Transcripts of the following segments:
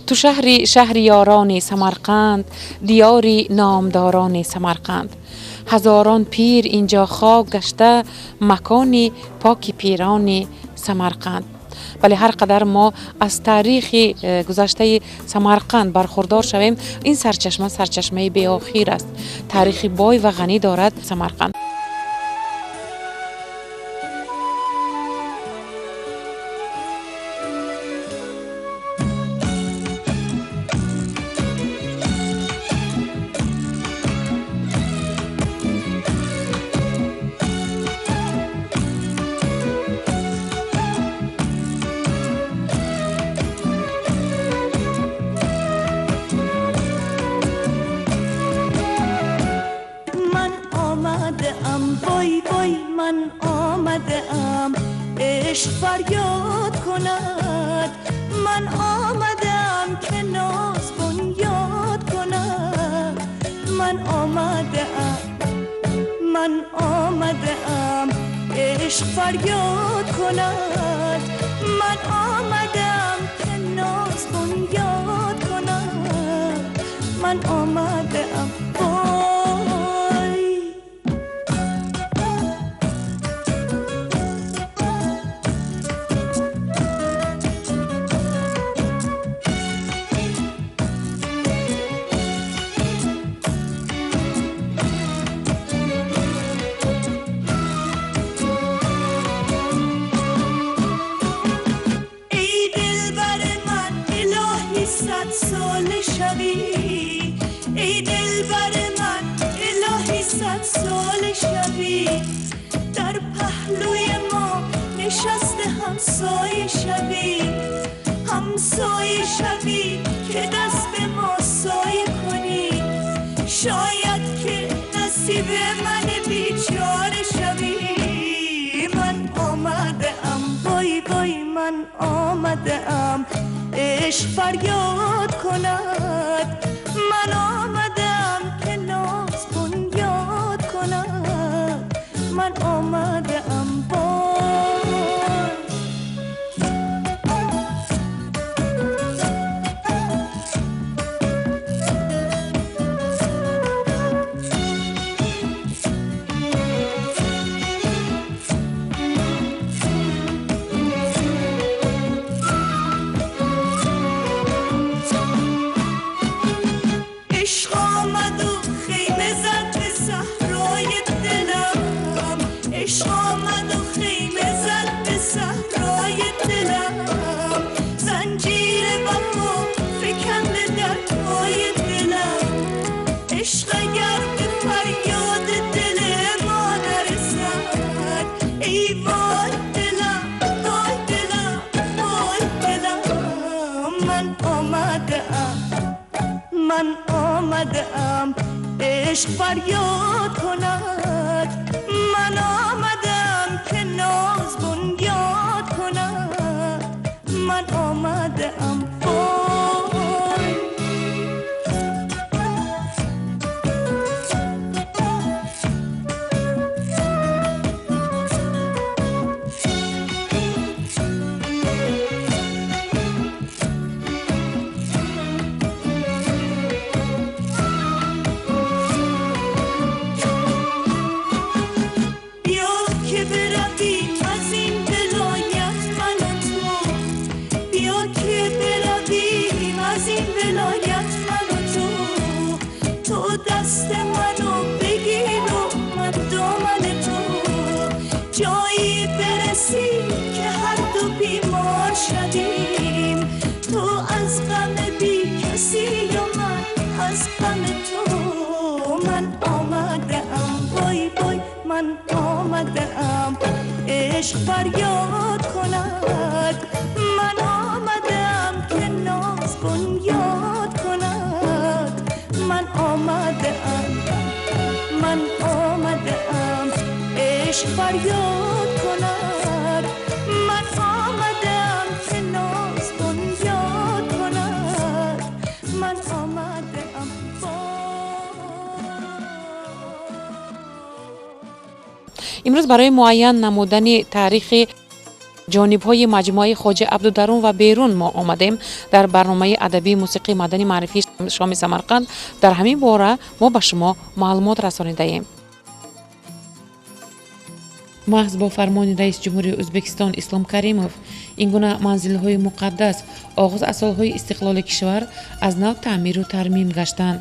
Ту шаҳри шаҳриёрони Самарқанд, диёри номдорони Самарқанд. Ҳазорон пир инҷо хок гашта, макони поки пирони Самарқанд. Вале ҳар қадар мо аз таърихи гузаштаи Самарқанд бархурдор шавем, ин сарчашма сарчашмаи беохир аст. Таърихи бой ва ғанӣ дорад Самарқанд. عشق فریاد کند، من آمدم که ناز بنیاد کنم. من آمدم، من آمدم عشق فریاد کند، من آمدم که ناز بنیاد کنم. من آمدم. ای دلبر من الهی 100 سال شوی، در پهلوی ما نشسته همسایه شوی، همسایه شوی که دست به ما سایه کنی. شاید که نصیب من بیچاره شوی. من آمده ام، وای وای من آمده ام عشق فریاد کند، من آمدم که ناز بنیاد کند. من آمدم. من آمدم عشق فریاد کند، من آمدم که ناز بنیاد کند. من آمدم. من آمدم عشق فریاد کند، من آمدم که ناز بنیاد کند. من آمدم، من آمدم عشق فریاد کند، من آمدم که ناز بنیاد کند. من آمدم. Имрӯз барои муайян намудани таърихи Ҷонибҳои маҷмӯаи Хоҷа Абдударун ва Берун мо омадем дар барномаи адабии мусиқии мадани маърифии Шоми Самарқанд. Дар ҳамин бора мо ба шумо маълумот расонидаем. Маҳз бо фармони раиси ҷумҳури Ӯзбекистон Ислом Каримов ин гуна манзилҳои муқаддас оғоз аз солҳои истиқлоли кишвар аз нав таъмиру тармим гаштанд.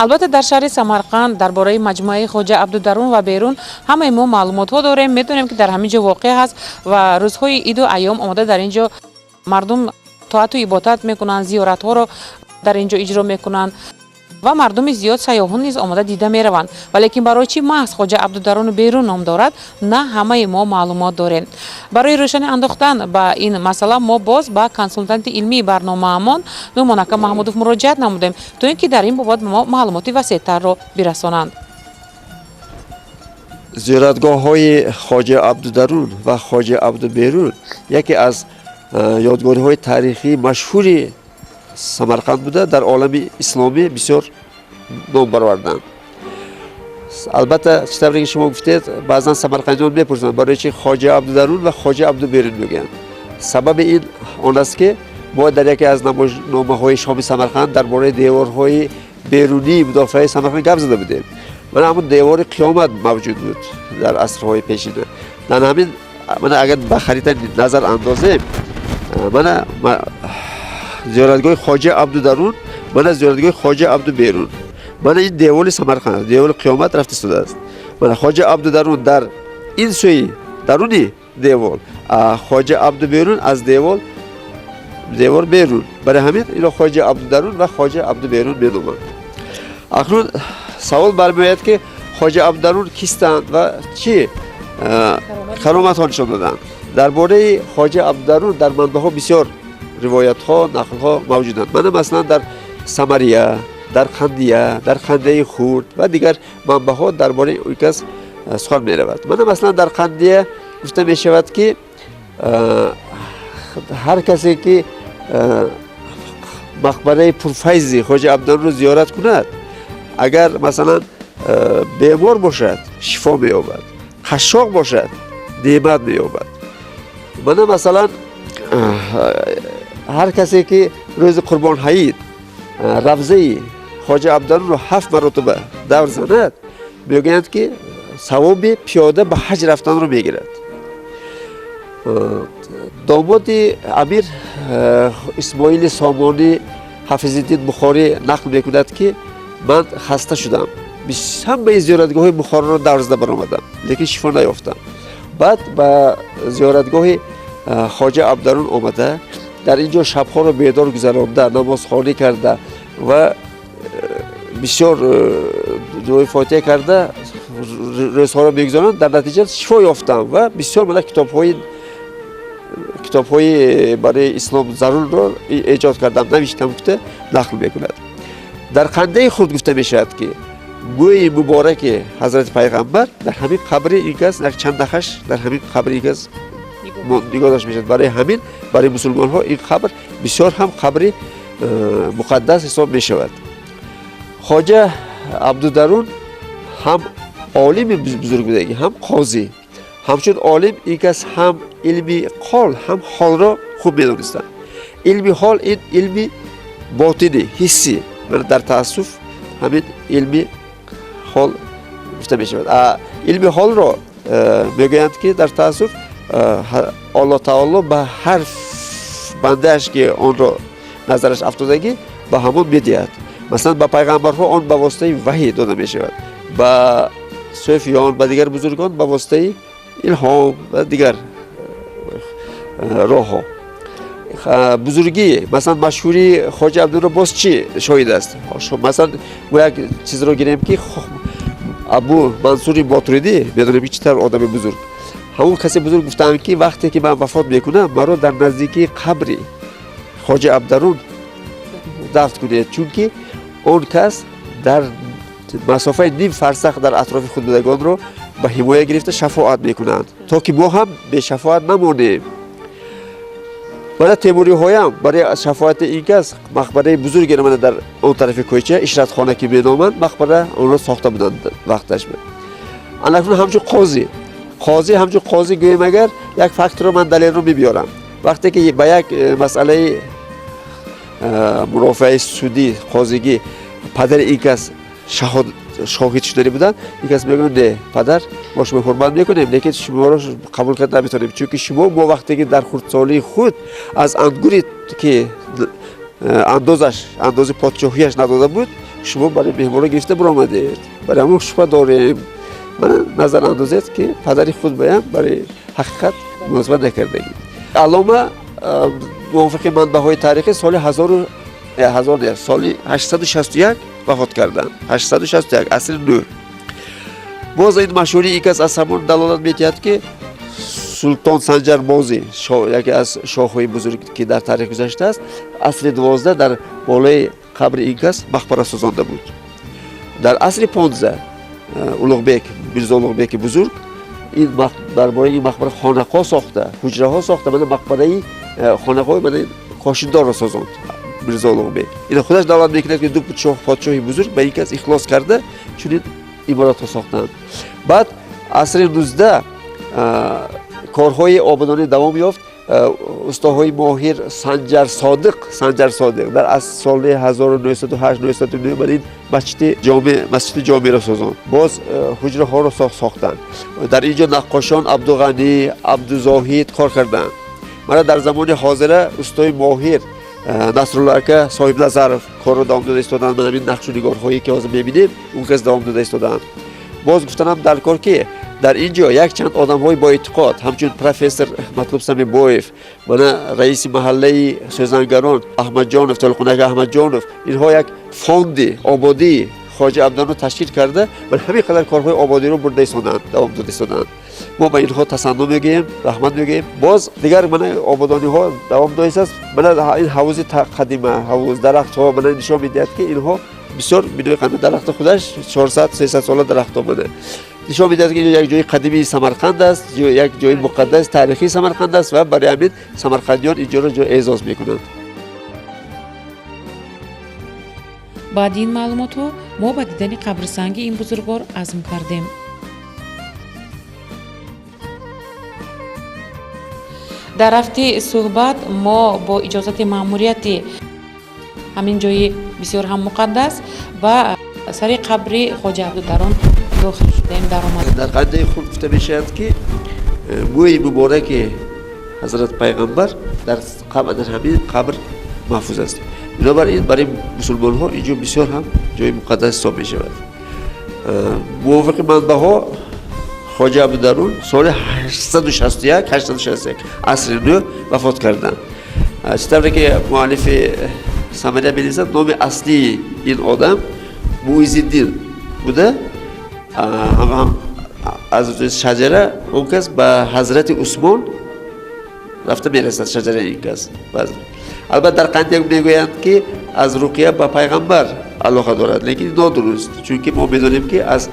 Албатта, дар шаҳри Самарқанд дар бораи маҷмӯаи Хоҷа Абдударун ва Берун ҳамаи мо маълумотҳо дорем, медонем, ки дар ҳамин ҷо воқеъ ҳаст ва рӯзҳои иду айём омода дар ин ҷо мардум тоату ибодат мекунанд, зиёратҳоро дар ин ҷо иҷро мекунанд ва мардуми зиёд, сайёҳон низ омода дида мераванд. Валекин барои чӣ маҳз Хоҷа Абдударуну Берун ном дорад, на ҳамаи мо маълумот дорем. Барои рӯшанӣ андохтан ба ин масъала мо боз ба консултанти илмии барномаамон Нумонака Маҳмудов муроҷиат намудем, то ин ки дар ин бобат мо маълумоти васеътарро бирасонанд. Зиёратгоҳҳои Хоҷа Абдударун ва Хоҷа Абдуберун яке аз ёдгориҳои таърихии машҳури Самарқанд буда, дар олами исломӣ бисёр ном бароварданд. Албатта, чӣ тавре ки шумо гуфтед, баъзан самарқандиён мепурсанд, барои чи Хоҷа Абдударун ва Хоҷа Абдуберун мегӯянд. Сабаби ин он аст, ки мо дар яке аз намоишномаҳои Шоми Самарқанд дар бораи деворҳои берунии мудофиаи Самарқанд гап зада будем. Мана ҳамун девори қиёмат мавҷуд буд дар асрҳои пешина. Дар ҳамин, мана, агар ба харита назар андозем, мана зиёратгоҳи Хоҷа Абдударун, мана зиёратгоҳи Хоҷа Абдуберун, мана ин девори Самарқанд, девори қиёмат рафта истодааст. Мана Хоҷа Абдударун дар ин сӯи даруни девол, Хоҷа Абдуберун аз девор берун. Барои ҳамин ино Хоҷа Абдударун ва Хоҷа Абдуберун меноманд. Акнун савол бармеояд, ки Хоҷа Абдударун кистанд ва чӣ кароматҳо нишон доданд? Дар бораи Хоҷа Абдударун дар манбаъҳо бисёр ривоятҳо, нақлҳо мавҷуданд. Мана, масалан, дар Самария, дар Қандия, дар Қандияи Хурд ва дигар манбаъҳо дар бораи ӯ кас сухан меравад. Мана, масалан, дар Қандия гуфта мешавад, ки ҳар касе ки мақбараи пурфайзи Хоҷа Абдударунро зиёрат кунад, агар, масалан, бемор бошад, шифо меёбад, қашшоқ бошад, неъмат меёбад. Мана, масалан, ҳар касе ки рӯзи Қурбонҳаид равзаи Хоҷа Абдударунро ҳафт маротиба давр занад, мегӯянд, ки савоби пиёда ба ҳаҷ рафтанро мегирад. Домоди амир Исмоили Сомонӣ Ҳафизиддин Бухорӣ нақл мекунад, ки ман хаста шудам, ҳамаи зиёратгоҳҳои Бухороро давр зада баромадам, лекин шифо наёфтам. Баъд ба зиёратгоҳи Хоҷа Абдарун омада, дар ин ҷо шабҳоро бедор гузаронда, намозхонӣ карда ва бисёр дуои фотиҳа карда рӯзҳоро мегузаронанд. Дар натиҷа шифо ёфтам ва бисёр мана китобҳои барои ислом зарурро эҷод кардам, навиштам, гуфта нақл мекунад. Дар Қандаи Хурд гуфта мешавад, ки мӯи мубораки ҳазрати пайғамбар дар ҳамин қабри ин кас, як чанд нахаш дар ҳамин қабри ин кас нигоҳ дошта мешавад. Барои ҳамин барои мусулмонҳо ин қабр бисёр ҳам қабри муқаддас ҳисоб мешавад. Хоҷа Абдударун ҳам олими бузург будагӣ, ҳам қозӣ. Ҳамчун олим ин кас ҳам илми қол, ҳам ҳолро хуб медонистанд. Илми ҳол ин илми ботинӣ, ҳиссӣ, дар таассуф ҳамин илми ҳол гуфта мешавад. Илми ҳолро мегӯянд, ки дар таассуф Аллоҳ таоло ба ҳар бандааш, ки онро назараш афтодагӣ, ба ҳамон медиҳад. Масалан, ба пайғамбарҳо он ба воситаи ваҳй дода мешавад, ба сӯфиён, ба дигар бузургон ба воситаи илҳом ва дигар роҳҳо. Бузургӣ, масалан, машҳурии Хоҷа Абдулро боз чӣ шоҳид аст? Масалан, мо як чизро гирем, ки Абу Мансури Мотуридӣ, медонем, ки чӣ тавр одами бузург. Ҳамон касе бузург гуфтаанд, ки вақте ки ман вафот мекунам, маро дар наздикии қабри Хоҷа Абдарун дафн кунед, чунки он кас дар масофаи ним фарсах дар атрофи худ будагонро ба ҳимоя гирифта шафоат мекунанд, то ки мо ҳам бешафоат намонем. Мана, темуриҳоям барои шафоати ин кас мақбараи бузургеро, мана, дар он тарафи кӯча, Ишратхона ки меноманд, мақбара онро сохта буданд вақташ. Анакнун ҳамчун қозӣ. Қозӣ ҳамчун қозӣ гӯем агар як фактро ман далелро мебиёрам. Вақте ки ба як масъалаи мурофиаи судӣ қозигӣ падари ин кас шоҳид шудани буданд, ин кас мегӯяд не, падар, мо шумо ҳурмат мекунем, лекин шуморо қабул карда наметавонем, чунки шумо мо вақте ки дар хурдсолии худ аз ангуре ки андозаш андози подшоҳияш надода буд, шумо барои меҳмонро гирифта биромадед, барои ҳамон шубҳа дорем. Мана назар андозед ки падари худ баям барои ҳақиқат муносибат накардагӣ. Аллома мувофиқи манбаъҳои таърихӣ соли 861 вафот карданд. 861 асри 9. Боз ин машҳурии ин кас аз ҳамон далолат медиҳад ки Султон Санҷар Бозӣ, яке аз шоҳҳои бузург ки дар таърих гузаштааст, асри 12 дар болои қабри ин кас мақбара созонда буд. Дар асри 15 Улуғбек, Мирзо Улуғбеки бузург ин дар бораи ин мақбара хонақҳо сохта, ҳуҷраҳо сохта, мана мақбараи хонақҳои мана Кошиндорро созонд Мирзо Улуғбек. Ин худаш давлат мекунад ки ду подшоҳи бузург ба ин кас ихлос карда чунин иморатҳо сохтанд. Баъд асри 19 корҳои ободонӣ давом ёфт. Устоҳои моҳир Санҷар Содиқ дар соли 1908-909 бар ин масҷиди ҷомеъро созонд. Боз ҳуҷраҳоро сохтанд. Дар ин ҷо наққошон Абдуғанӣ, Абдузоҳид кор карданд. Мана дар замони ҳозира устои моҳир Насрулло ака Соҳибназаров корро давом дода истоданд. Мана ин нақшу нигорҳое ки ҳозир мебинем, он кас давом дода истодаанд. Боз гуфтанам дар кор ки дар ин ҷо якчанд одамҳои боэътиқод ҳамчун профессор Матлуб Самибоев, мана раиси маҳаллаи сӯзангарон Аҳмадҷонов, Толиқунака Аҳмадҷонов, инҳо як фонди ободии Хоҷа Абдударунро ташкил карда ва ҳамин қадар корҳои ободиро бурда истоданд, давом дода истоданд. Мо ба инҳо тасанно мегӯем, раҳмат мегӯем. Боз дигар мана ободониҳо давом доистааст. Мана ин ҳавузи қадима, ҳавуз, дарахтҳо мана нишон медиҳад ки инҳо бисёр бинои қадима, дарахти худаш 400-300 сола дарахтҳо мана нишон медиҳад ки як ҷои қадимии Самарқанд аст, як ҷои муқаддас таърихии Самарқанд аст ва барои ҳамин самарқандиён инҷоро ҷои эъзоз мекунанд. Баъди ин маълумотҳо мо ба дидани қабрсанги ин бузургвор азм кардем. Дар рафти суҳбат мо бо иҷозати маъмурияти ҳамин ҷои бисёр ҳам муқаддас ба сари қабри Хоҷа Абдударун дохил шудаем, даромад. Дар қандаи худ гуфта мешавад ки мӯи мубораки ҳазрат пайғамбар дар ҳамин қабр маҳфуз аст. Бинобар ин барои мусулмонҳо ин ҷо бисёр ҳам ҷои муқаддас ҳисоб мешавад. Мувофиқи манбаъҳо Хоҷа Абдударун соли 861 асри 9 вафот карданд. Чӣ тавре ки муаллифи Самария менависад, номи аслии ин одам Муизиддин буда, аз шаҷара он кас ба ҳазрати Усмон рафта мерасад шаҷараи ин кас. Албатта дар қандия мегӯянд ки аз Руқия ба пайғамбар алоқа дорад, лекин нодуруст, чунки мо медонем ки аз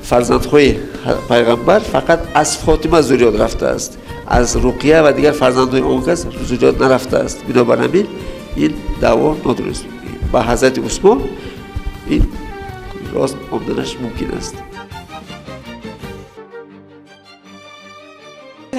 фарзандҳои пайғамбар фақат аз Фотима зурёт рафтааст, аз Руқия ва дигар фарзандҳои он кас зурёт нарафтааст. Бинобар ҳамин ин даъво нодуруст. Ба ҳазрати Усмон ин рост омаданаш мумкин аст.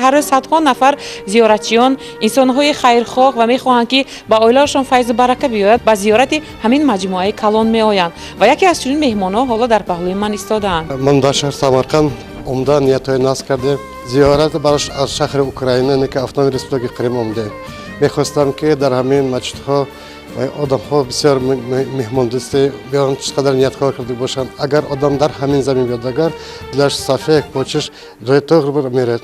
Ҳар рӯз садҳо нафар зиёратчиён, инсонҳои хайрхоҳ ва мехоҳанд ки ба оилаашон файзу барака биёяд, ба зиёрати ҳамин маҷмӯаи калон меоянд ва яке аз чунин меҳмонҳо ҳоло дар паҳлӯи ман истодаанд. Ман дар шаҳри Самарқанд омда ниятҳои насб кардем. Зиёрат аз шаҳри Украина, ки автономи республики Қрим омдем. Мехостам ки дар ҳамин масҷидҳо ва одамҳо бисёр меҳмондӯстӣ биён, чӣ қадар ниятҳо карда бошанд. Агар одам дар ҳамин замин биёд, агар дилаш сафед почиш ҷои тоғр мерад.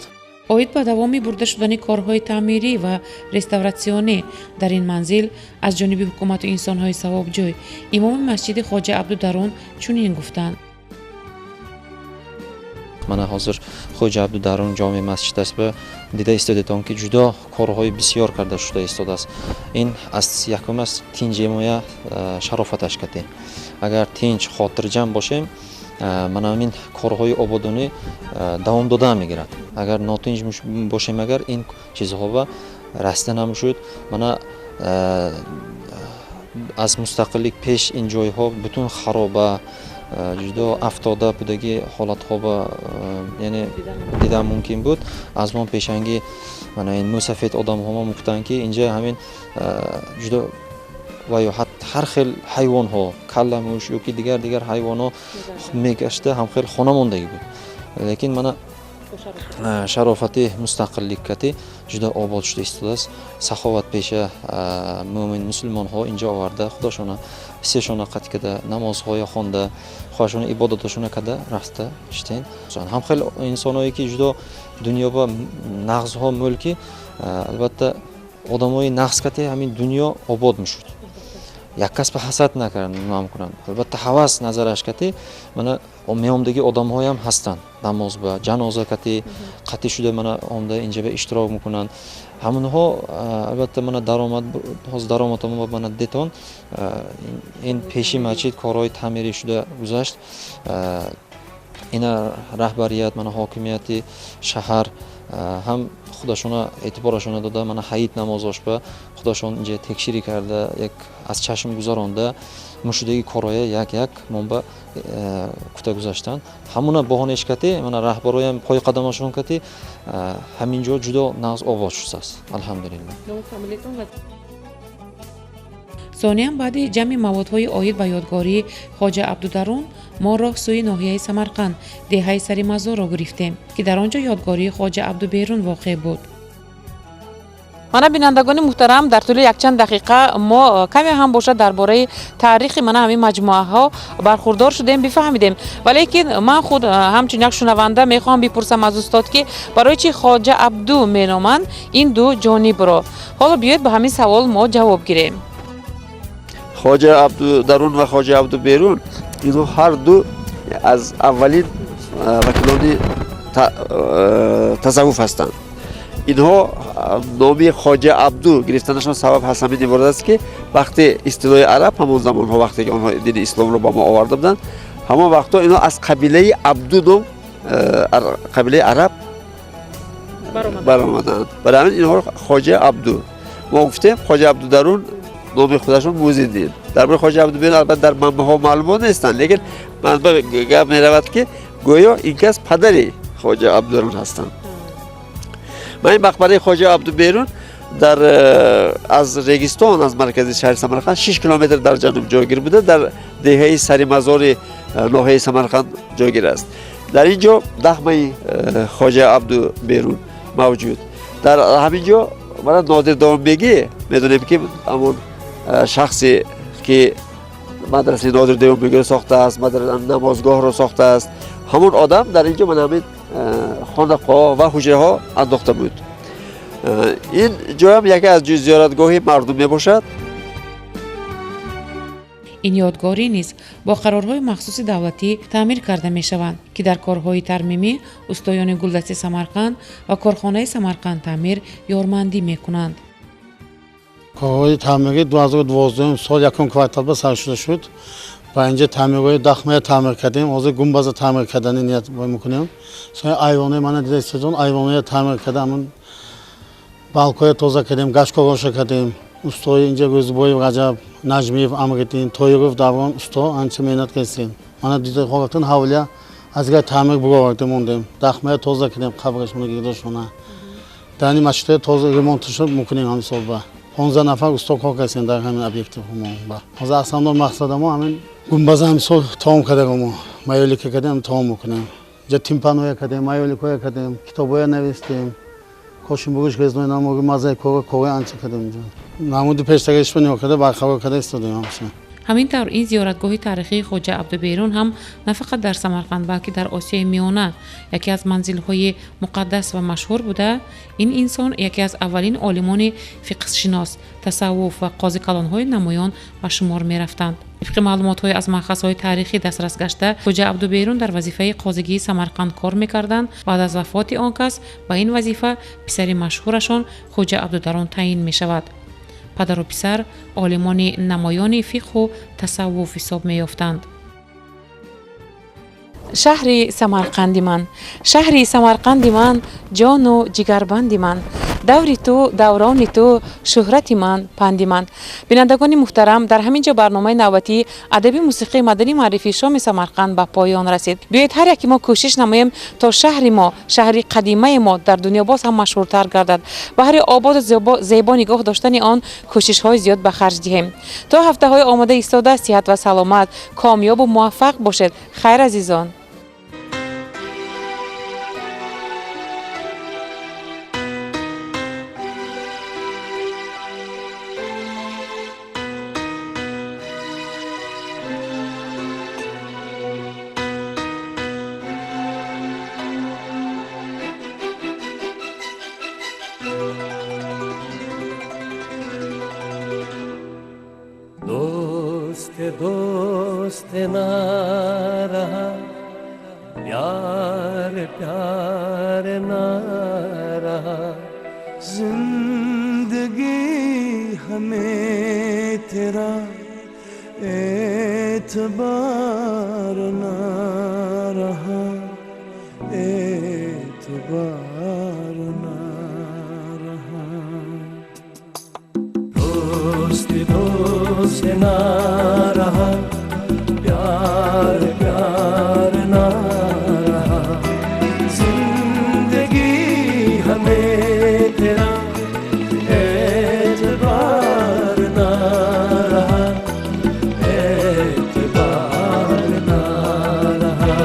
Оид ба давоми бурда шудани корҳои таъмирӣ ва реставратсионӣ дар ин манзил аз ҷониби ҳукумату инсонҳои савобҷӯй имоми масҷиди Хоҷа Абдударун чунин гуфтанд. Мана ҳозир Хоҷа Абдударун ҷомеъ масҷид аст, ба дида истодетон ки ҷудо корҳои бисёр карда шуда истодааст. Ин аз якум аст тинҷемоя шарофаташ катем. Агар тинҷ хотирҷам бошем, мана ҳамин корҳои ободонӣ давом дода мегирад. Агар нотинҷ бошем, агар ин чизҳо ба раста намешуд. Мана аз мустақиллик пеш ин ҷойҳо бутун хароба, Ҷудо афтода будаги ҳолатҳо ба, яъне, дидан мумкин буд. Аз мо пешанги мана ин мӯсафед одамҳо мо мегуфтанд, ки инҷа ҳамин ҷудо ва ё ҳар хел ҳайвонҳо, калламуш ёки дигар дигар ҳайвонҳо мегашта, ҳам хел хона мондагӣ буд. Лекин мана шарофати мустақилликкати ҷудо обод шуда истодааст. Саховатпеша мӯмин мусулмонҳо инҷо оварда, худошона сешона қатъ када, намозҳоя хонда, хоҳашона ибодатошона када рафта иштен. Ҳам хел инсоное ки ҷудо дунё ба нағзҳо мӯлки, албатта, одамои нағз кати ҳамин дунё обод мешуд. Як кас ба ҳасад намкунанд, албатта, ҳавас назараш кати мана меомдаги одамҳоям ҳастанд, намоз ба ҷаноза кати қатъӣ шуда, мана омда инҷа ба иштирок мекунанд ҳамонҳо. Албатта, мана даромад, ҳозир даромадомо мана детон, ин пеши масҷид корҳои таъмирӣ шуда гузашт. Ина раҳбарият, мана ҳокимияти шаҳар ҳам худашона эътиборашона дода, мана ҳаит намозош ба худашон инҷа текширӣ карда, як аз чашм гузаронда, мушудаги корҳоя як як монба кута гузаштанд. Ҳамуна баҳонеш кати мана раҳбароям пои қадамашон кати ҳамин ҷо ҷудо нағз обод шудааст, алҳамдулилла. Сониян, баъди ҷамъи маводҳои оид ба ёдгории Хоҷа Абдударун, мо роҳ сӯи ноҳияи Самарқанд, деҳаи Саримазорро гирифтем, ки дар он ҷо ёдгории Хоҷа Абдуберун воқеъ буд. Мана, бинандагони муҳтарам, дар тӯли якчанд дақиқа мо каме ҳам бошад дар бораи таърихи мана ҳамин маҷмӯаҳо бархурдор шудем, бифаҳмидем. Валекин ман худ ҳамчун як шунаванда мехоҳам бипурсам аз устод, ки барои чӣ Хоҷа Абду меноманд ин ду ҷонибро. Ҳоло биёед, ба ҳамин савол мо ҷавоб гирем. Хоҷа Абду Дарун ва Хоҷа Абду Берун, инҳо ҳар ду аз аввалин вакилони тасаввуф ҳастанд. Инҳо номи Хоҷа Абду гирифтанашон сабаб ҳаст ҳамин иборат аст, ки вақте истилои араб, ҳамон замонҳо, вақте ки онҳо дини исломро ба мо оварда буданд, ҳамон вақтҳо инҳо аз қабилаи Абду ном қабилаи араб баромаданд. Барои ҳамин инҳоро Хоҷа Абду мо гуфтем. Хоҷа Абдударун номи худашон Музиддин. Дар бораи Хоҷа Абдуберун, албатта, дар манбаъҳо маълумот нестанд, лекин манбаъ гап меравад, ки гӯё ин кас падари Хоҷа Абдударун ҳастанд. Ма ин мақбараи Хоҷа Абдуберун дар аз Регистон, аз маркази шаҳри Самарқанд 6 километр дар ҷануб ҷойгир буда, дар деҳаи Саримазори ноҳияи Самарқанд ҷойгир аст. Дар ин ҷо дахмаи Хоҷа Абдуберун мавҷуд. Дар ҳамин ҷо мана Нодир Давонбегӣ, медонем, ки ҳамон шахсе ки мадрасаи Нодир Девонбегиро сохтааст, намозгоҳро сохтааст, ҳамон одам дар ин ҷо мана ҳамин хонақоҳ ва ҳуҷраҳо андохта буд. Ин ҷоям яке аз зиёратгоҳи мардум мебошад. Ин ёдгорӣ низ бо қарорҳои махсуси давлатӣ таъмир карда мешаванд, ки дар корҳои тармимӣ устоёни Гулдасти Самарқанд ва корхонаи Самарқанд таъмир ёрмандӣ мекунанд. Корҳои таъмирӣ 2012 сол якум квартал ба сар шуда шуд. Ба инҷа таъмирҳои дахмая таъмир кардем, ҳозир гумбаза таъмир кардани ният мекунем. Сои айвонаи мана дида истодон, айвоная таъмир карда, ҳамун балкоя тоза кардем, гашкороша кардем. Устои инҷа Рӯзибоев Раҷаб, Наҷмиев Амриддин, Тоиров Даврон усто анча меҳнат кардем. Мана дида ҳолатан ҳавлия аз гай таъмир буроварда мондем, дахмая тоза кардем, қабрашона гирдошона дарни масҷидҳои тоза ремонташо мекунем. Ҳамин сол ба 15 нафар усто кор кардем дар ҳамин объекти мо. Ҳозир асламдор мақсадамо ҳамин гумбаза ҳамин сол тамом кардамо, майолика кардем, тамом мекунем. Инҷа тимпаноя кардем, майоликоя кардем, китобоя навистем, кошинбуруш, резной намоги, мозаикора, кори анча кардем. Инҷа намуди пештаришро нигоҳ карда, барқарор карда истодем ҳамаша. Ҳамин тавр, ин зиёратгоҳи таърихии Хоҷа Абдуберун ҳам на фақат дар Самарқанд, балки дар Осиёи Миёна яке аз манзилҳои муқаддас ва машҳур буда, ин инсон яке аз аввалин олимони фиқҳшинос, тасаввуф ва қозикалонҳои намоён ба шумор мерафтанд. Тибқи маълумотҳои аз манхазҳои таърихӣ дастрас гашта, Хоҷа Абдуберун дар вазифаи қозигии Самарқанд кор мекарданд. Баъд аз вафоти он кас ба ин вазифа писари машҳурашон Хоҷа Абдударун таъин мешавад. Падару писар олимони намоёни фиқҳу тасаввуф ҳисоб меёфтанд. Шаҳри Самарқанди ман, шаҳри Самарқанди ман, ҷону ҷигарбанди ман. Даври ту, даврони ту, шӯҳрати ман, панди ман. Бинандагони муҳтарам, дар ҳамин ҷо барномаи навбатии адаби мусиқии мадании маърифии шоми Самарқанд ба поён расид. Биёед ҳар яке мо кӯшиш намоем, то шаҳри мо, шаҳри қадимаи мо дар дунё боз ҳам машҳуртар гардад. Баҳри ободу зебо нигоҳ доштани он кӯшишҳои зиёд ба харҷ диҳем. То ҳафтаҳои омода истода, сиҳат ва саломат, комёбу муваффақ бошед. Хайр, азизон. दोस्त ना रहा, प्यार प्यार ना रहा। जिंदगी हमें तेरा एतबार ना रहा, एतबार ना रहा। दोस्त दोस्त ना रहा, प्यार प्यार ना रहा। जिंदगी हमें तेरा एतबार ना रहा, एतबार ना रहा।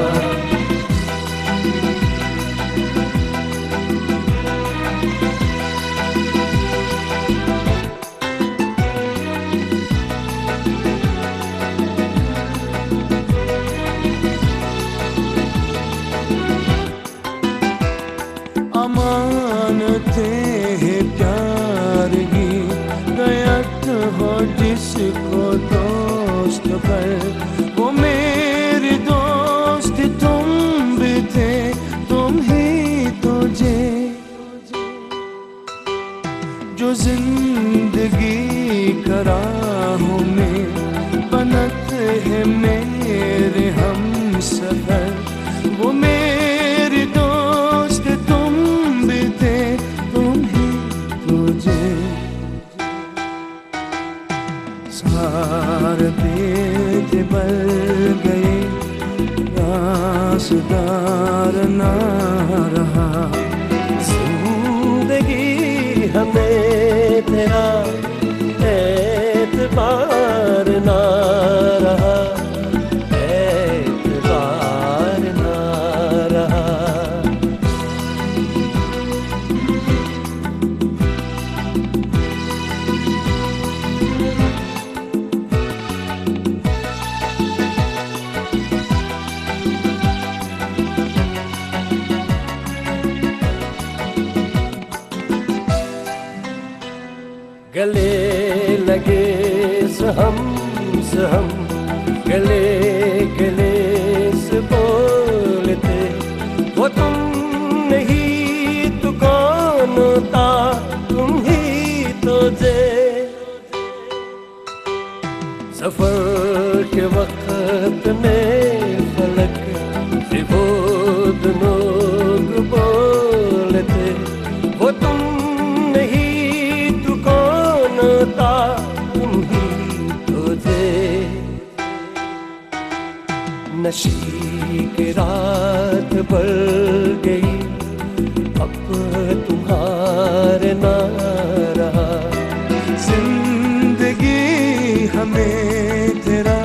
अमानते हैं प्यार की गयत हो जिसको दोस्त पर, वो मेरे दोस्त तुम भी थे, तुम ही तो जे जो जिंदगी कराहों में बनत है मेरे हम सफर, वो मेरे दोस्त तुम भी थे, तुम ही तुझे। सारे दिल बल गए, रासदार ना रहा। जिंदगी हमें तेरा एतबार ना रहा, एतबार ना रहा। गले लगे सहम सहम, गले गले से बोलते, वो तुम नहीं तो कौन होता, तुम ही तो जे। सफर के वक्त में फलक से वो लोग बोलते, वो तुम नहीं तो कौन होता, तुम ही तो जे। नशी की रात बढ़ गई, अब तुम्हारे ना रहा। जिंदगी हमें तेरा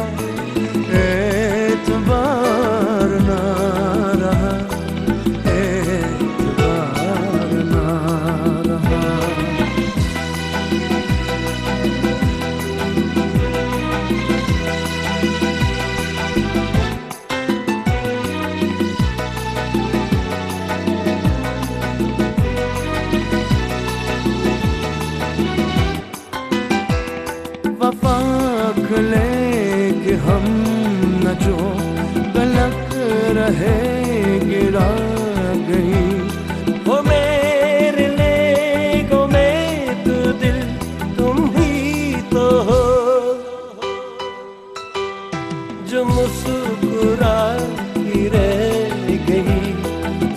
एतबार ना रहा, एतबार ना रहा। वफा ले के हम न जो गलत रहे गिरा गई, वो मेरे ले गो मैं तो दिल तुम ही तो हो, जो मुस्कुराती रह गई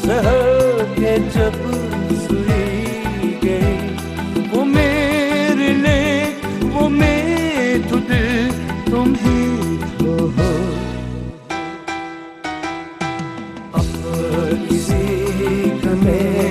जहर के जब सुई गई। किसी का मेरा।